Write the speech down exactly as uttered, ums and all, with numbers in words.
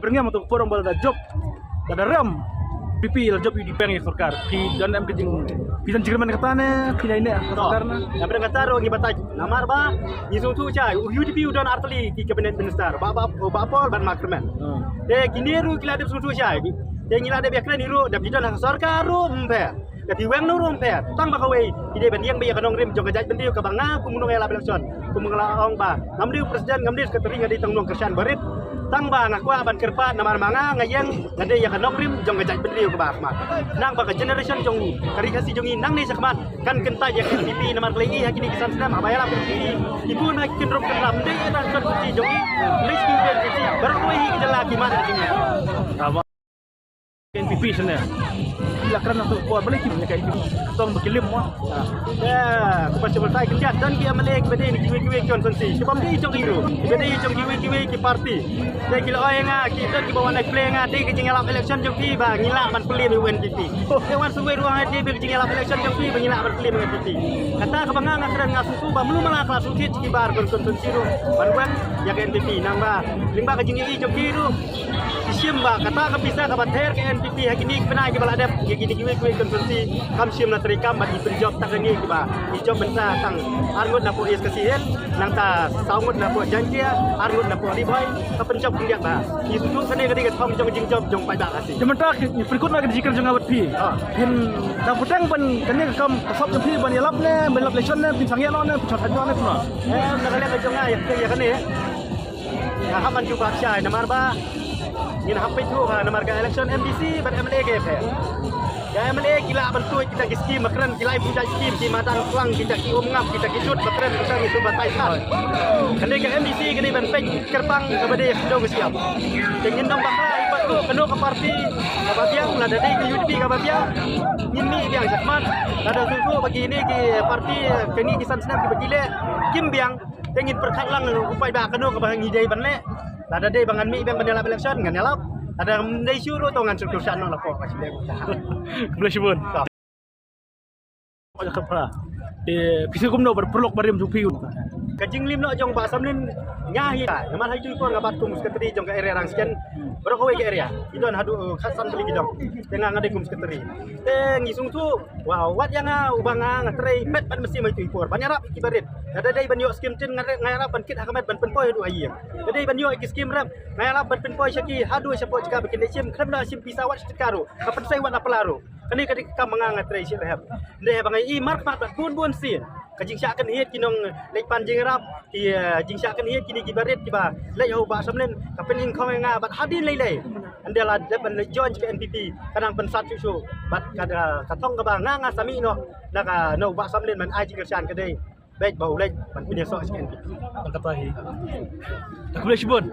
Pyrngem to por ba la jop, la da rem. P P la jop ïa u dipeng ïa sorkar. Phi don em ka jing, phi don jingkyrmen kata ne phi nai ne ka sorkar na? Ïa pyrngem kata ruh ngi batai. Namar ba ngi sngewthuh shai, u U D P u don artylli ki cabinet minister, Bah, Bah, Bah Paul bad Mark Kyrmen. Te kine ruh ki la dep sngewthuh shai. Te ngi la dep ïakren ruh da phi don ha sorkar ruh ym pher. Ka ti weng nong rum pher, tang ba kawei ki dei ban ïeng ba ïa ka nongrim jong ka jaitbynriew kaba nga kum u nongïalap election, kum nga la ong ba ngam dei u president, ngam dei u secretary, nga dei tang u nongkyrshan barit. Tang ba nga kwah ban kyrpad namar ma nga nga ïeng nga dei ïa ka nongrim jong ka jaitbynriew kaba khmat. Nang ba ka generation jong ka ri Khasi jong ngi nangne shakhmat kan kyntait ïa ka N P P namar ka lei ha kine ki san snem haba ïalap ka N P P. Ki bun ha ki kynrum kynram dei ïa ka N P P jong ngi. Lei ki N P P baroh kawei hi ki jylla ki man ha kine. N P P sene. Ki la kren na tu por balik ki punya N P P. Tong ba ki lim mo. Ya, ku pas cuba tai kyndiat don ki M L A ki ba dei na kiwei kiwei ki constituency. Ki bym dei jong ki ruh. Ki ba dei jong kiwei kiwei ki parti. Te ki la oi nga ki don ki ba wan ai play nga dei ka jingïalap election jong phi ba ngi lah ban plie ïa u N P P. Te wan suwei ruh nga dei ka jingïalap election jong phi ba ngi lah ban plie ïa u N P P. Kata kaba nga nga kren nga sngewthuh ba mlu mala ka la sngewthuh ki bar constituency ruh ban wan ïa ka N P P nang ba lyngba ka jingïohi jong ki ruh. Ki shim ba kata ka pisa kaba ther ka N P P ha kine ki bnai kiba la dep ïa kine kiwei kiwei constituency kam shim la treikam bad ki pynjop tang kane kiba ki jop mynta tang ar ngut napoh East Khasi Hills, nangta saw ngut napoh Jaintia, ar ngut napoh Ri Bhoi, ka pynjop khyndiat ba ki sngewthuh kane ka dei ka thong jong jingjop jong paidbah Khasi. Te mynta ngi pynkut na ka jingkren jong nga bad phi. Phin da puteng ban kane ka kam ka sop jong phi ban ïalap ne ban ïalap election ne phin sangeh noh ne phin sangeh noh ne kumno? Eh, na ka liang ka jong nga ïa kane. Nga hap ban jubab shai namar ba ngin hap peit ruh ha namar ka election M D C bad M L A ka pher. Ka M L A ki lah ban tuid kita ki skim ba kren, ki lai pujai skim, ki madan klang, kita ki um ngap, kita ki jut ba kren, kita ki sumba tai sat. Kane ka M D C kane ban peit kyrpang kaba dei ka dong ka siap. Te ngin nang bakla i pat ruh kano ka parti kaba biang, lada dei ka U D P kaba biang ngin mih biang shakhmat. Lada sngewthuh ba kine ki parti kine ki san snem kiba ki leh kim biang. Te ngin pyrkhat lang u paidbah kano kaba ngi dei ban leh. Lada dei ba ngan mih biang ban ïalap election ngan ïalap. Lada ngam dei shuh ruh to ngan shu kyrshan noh la pok ka shi dei. Khublei shibun. Ka phra. Te phi sngewthuh kumno ba paralok barim jong phi? Ka jinglim noh jong Bah Samlin nga hi. Namar ha itu i por nga bat kum secretary jong ka area Rangshken. Baroh kawei ka area. Ki don haduh khatsan tylli ki dong. Te nga nga dei kum secretary. Te ngi sngewthuh Wow, wat ïa nga uba nga nga trei met bad mynsiem ha itu i por ban ïarap ïa ki barit. Lada dei ban ïoh skim tin nga ïarap ban kit ha ka met ban pynpoi haduh ha ïing. Lada dei ban ïoh ïa ki skim rep nga ïarap ban pynpoi sha ki haduh shapoh jaka ba kin dei shim, khlem da shim pisa wat sha ka ruh, ka pynshai wat na pla ruh. Kane ka dei ka kam ba nga nga trei shi rep. Hynrei ba nga i mar khmat bad bun bun sien ka jingshah kynhied ki nongleit pan jingïarap, ki, eh, jingshah kynhied kine ki barit kiba leit ha u Bah Samlin ka pynïngkhong ïa nga bad hadien lei lei. Ynda la dep ban leit join sha ka N P P ka nang pynsat shuh shuh bad ka, ka thong kaba nga nga sa mih noh na ka, na u Bah Samlin ban ai jingkyrshan ka dei beit ba u leit ban pynïasoh sha ka N P P. Tang kata hi. Khublei shibun.